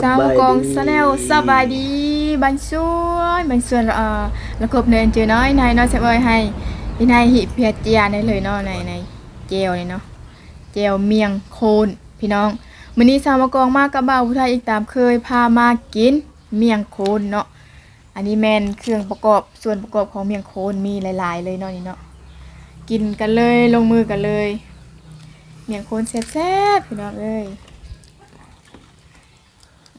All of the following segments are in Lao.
ສາວໝໍກອງ Channel ສະບາຍດີ ບັນຊວນ ບັນຊວນ ເອີ ລະກົບເນີນຈື່ນ້ອຍໃນເນາະ ສະເອີຍ ໃຫ້ອີນາຍຫິເພຍເຈຍໄດ້ເລີຍເນາະ ໃນ ໃນແຈ່ວນີ້ເນາະ ແຈ່ວໝ້ຽງໂຄນ ພີ່ນ້ອງ. ມື້ນີ້ສາວໝໍກອງມາກັບບ່າວຜູ້ໄທອີກຕາມເຄີຍ ພາມາກິນໝ້ຽງໂຄນເນາະ. ອັນນີ້ແມ່ນເຄື່ອງປະກອບ ສ່ວນປະກອບຂອງໝ້ຽງໂຄນ ມີຫຼາຍໆເລີຍເນາະນີ້ເນາະ. ກິນກັນເລີຍ ລົງມືກັນເລີຍ ໝ້ຽງໂຄນແຊບໆ ພີ່ນ້ອງເອີຍ.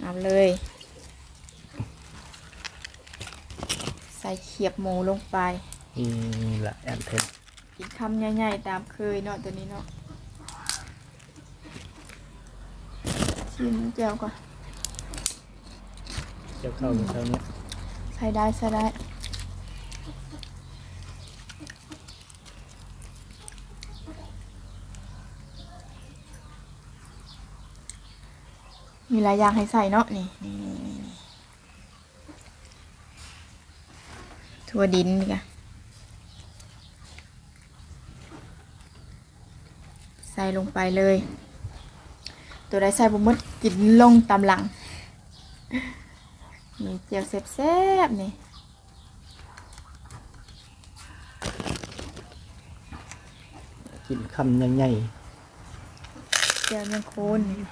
ເອົາເລີຍ ໃສ່ຂຽບໝູລົງໄປ ນີ້ລະ ອັນເທິງ ກິນຄຳໃຫຍ່ໆ ຕາມເຄີຍເນາະ ໂຕນີ້ເນາະ. ຊີມແຈ່ວກ່ອນ ແຈ່ວເຂົ້າ ອືມ ເຂົ້າເນາະ ໃຊ້ໄດ້ ໃຊ້ໄດ້. ມີຫຼາຍຢ່າງໃຫ້ໃສ່ເນາະ ນີ້ ນີ້ ນີ້ ນີ້ ຖົ່ວດິນນີ້ກະໃສ່ລົງໄປເລີຍ ໂຕໃດໃສ່ບໍ່ໝົດ ກິນລົງຕາມຫຼັງ. ມີແຈ່ວແຊບໆນີ້ ກິນຄຳໃຫຍ່ໆ ແຈ່ວໝ້ຽງໂຄນນີ້.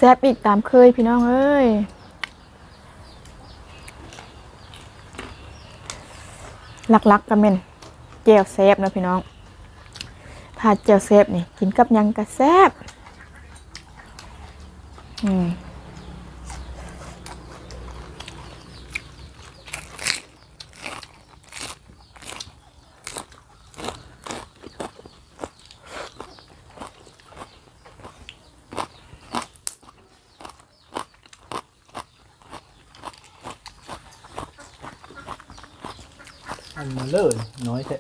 ແຊບອີກຕາມເຄີຍ ພີ່ນ້ອງເອີຍ. ຫຼັກໆກະແມ່ນແຈ່ວແຊບເນາະພີ່ນ້ອງ ຖ້າແຈ່ວແຊບນີ້ ກິນກັບຫຍັງກະແຊບ ອືມ. ອັນມາເລີຍ ນ້ອຍແທ້.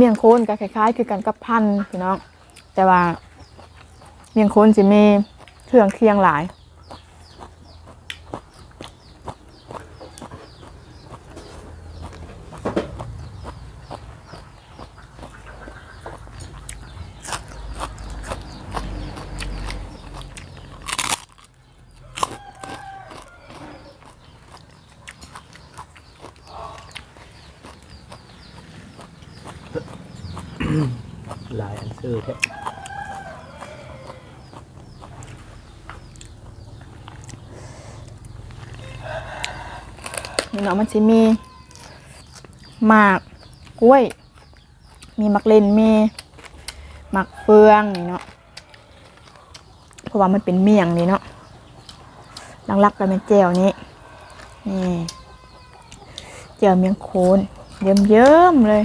ໝ້ຽງໂຄນກະຄ້າຍໆຄືກັນກັບພັນພີ່ນ້ອງ ແຕ່ວ່າໝ້ຽງໂຄນຊິມີເຄື່ອງຄຽງຫຼາຍ. ຫຼາຍອັນເຊີແທ້ ນີ້ເນາະ ມັນຊິມີໝາກກ້ວຍ ມີໝາກເລັ່ນ ມີໝາກເຟືອງນີ້ເນາະ ເພາະວ່າມັນເປັນໝ້ຽງນີ້ເນາະ ຫຼັກໆກະແມ່ນແຈ່ວນີ້ ນີ້ ແຈ່ວໝ້ຽງໂຄນ ເຍິ້ມໆເລີຍ.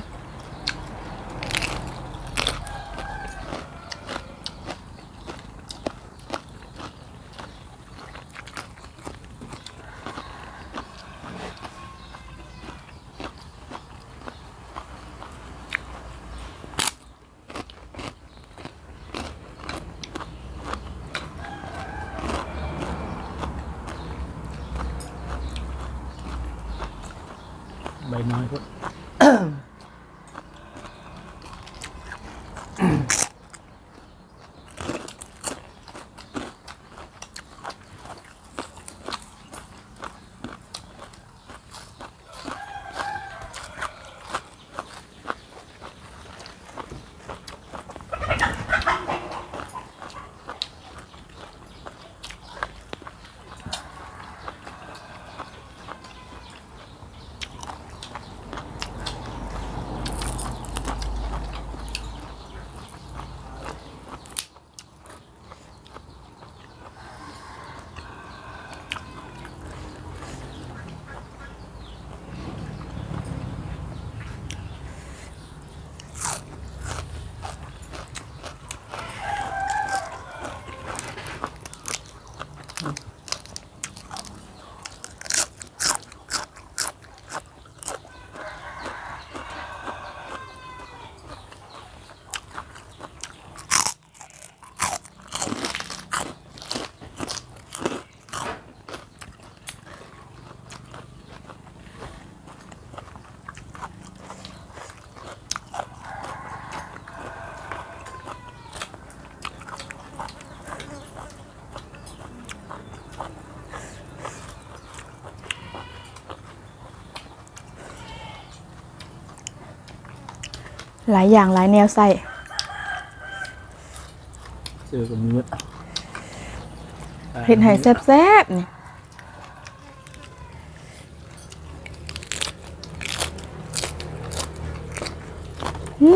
ໃບນ້ອຍໂພດ ໃ ຫຼາຍຢ່າງຫຼາຍແນວໃສ່ ເຈີກັນໝົດ ເຮັດໃຫ້ແຊບໆ ນີ້ ຫື.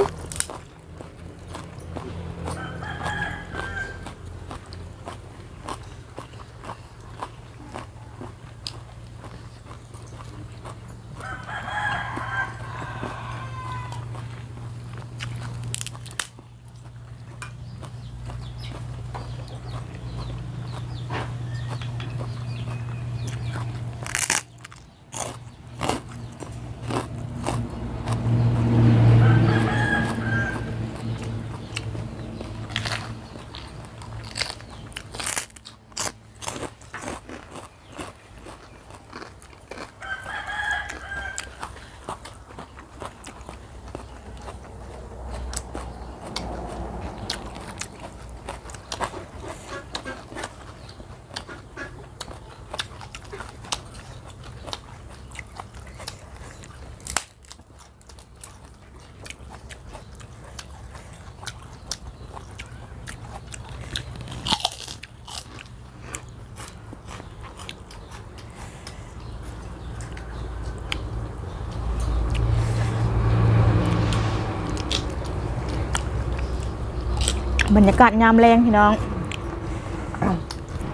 ບັນຍາກາດຍາມແລງພີ່ນ້ອງ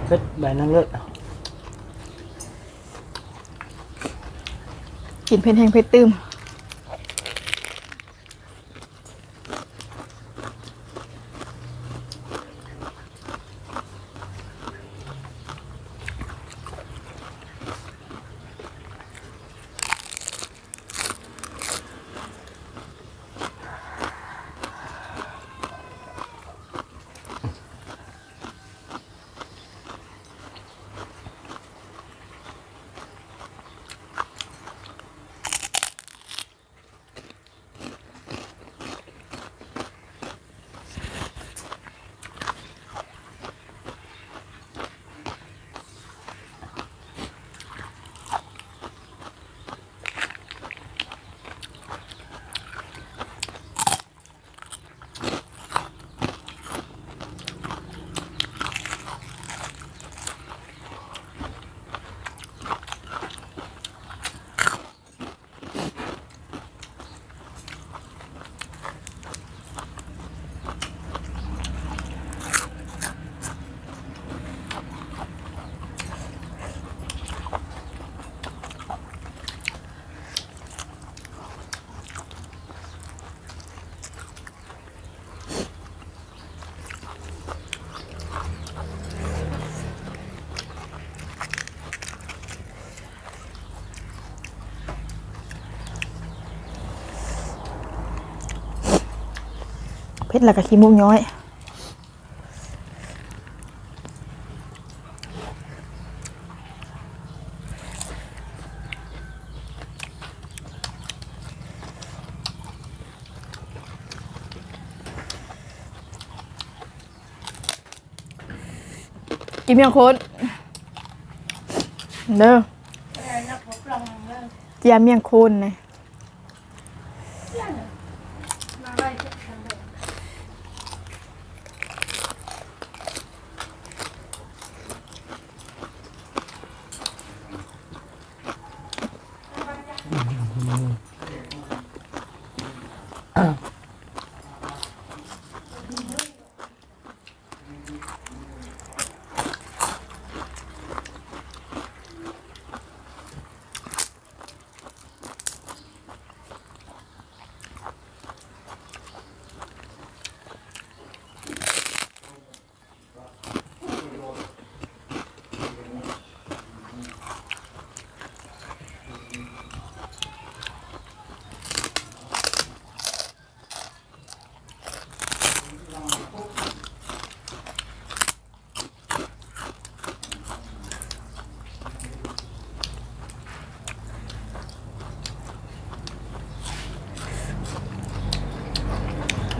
ເຜັດໃບນາງເລີດ ກິນເຜັດແຮງເຜັດຕື່ມ. ເຜັດແລ້ວກໍຂີ້ມູກຍ້ອຍ. ກິນໝ້ຽງໂຄນເດີ ເຈ້ຍໝ້ຽງໂຄນນີ້.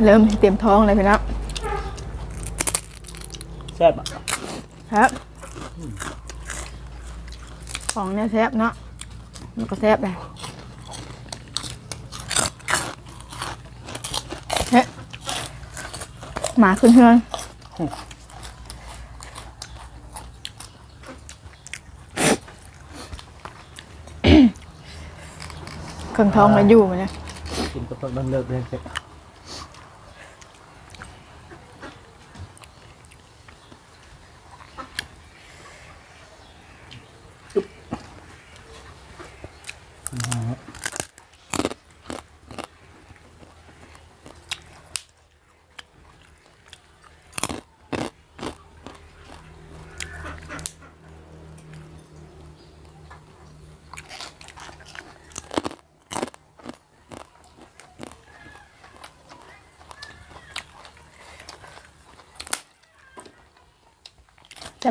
ເລີ່ມຊິເຕັມທ້ອງແລ້ວພີ່ນ້ອງ. ແຊບບໍ່? ແຊບ. ຂອງແນວແຊບເນາະ ມັນກໍແຊບແຫຼະ. ໝາຂຶ້ນເຮືອນ. ເຄື່ອງທ້ອງລະຢູ່ມື້ນີ້ ກິນກັບເພິ່ນເລີກເດ້.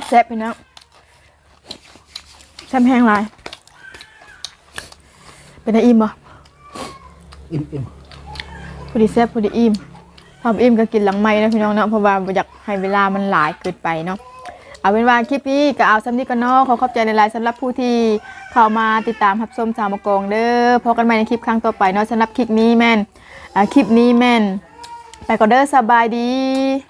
ແຊບໆ ພີ່ນ້ອງ ແຊບແຮງຫຼາຍ. ເປັນຕາອີ່ມບໍ່? ອີ່ມໆ ພໍດີແຊບພໍດີອີ່ມ. ຖ້າບໍ່ອີ່ມກໍກິນຫຼັງໃໝ່ເນາະ ພີ່ນ້ອງເນາະ ເພາະວ່າບໍ່ຢາກໃຫ້ເວລາມັນຫຼາຍເກີນໄປເນາະ. ເອົາເປັນວ່າຄລິບນີ້ກໍເອົາສ່ຳນີ້ກ່ອນເນາະ. ຂໍຂອບໃຈຫຼາຍໆ ສຳລັບຜູ້ທີ່ເຂົ້າມາຕິດຕາມຮັບຊົມຊາວມະກອງເດີ້. ພົບກັນໃໝ່ໃນຄລິບຄັ້ງຕໍ່ໄປເນາະ. ສຳລັບຄລິບນີ້ແມ່ນ ອ່າ ຄລິບນີ້ແມ່ນໄປກ່ອນເດີ້. ສະບາຍດີ.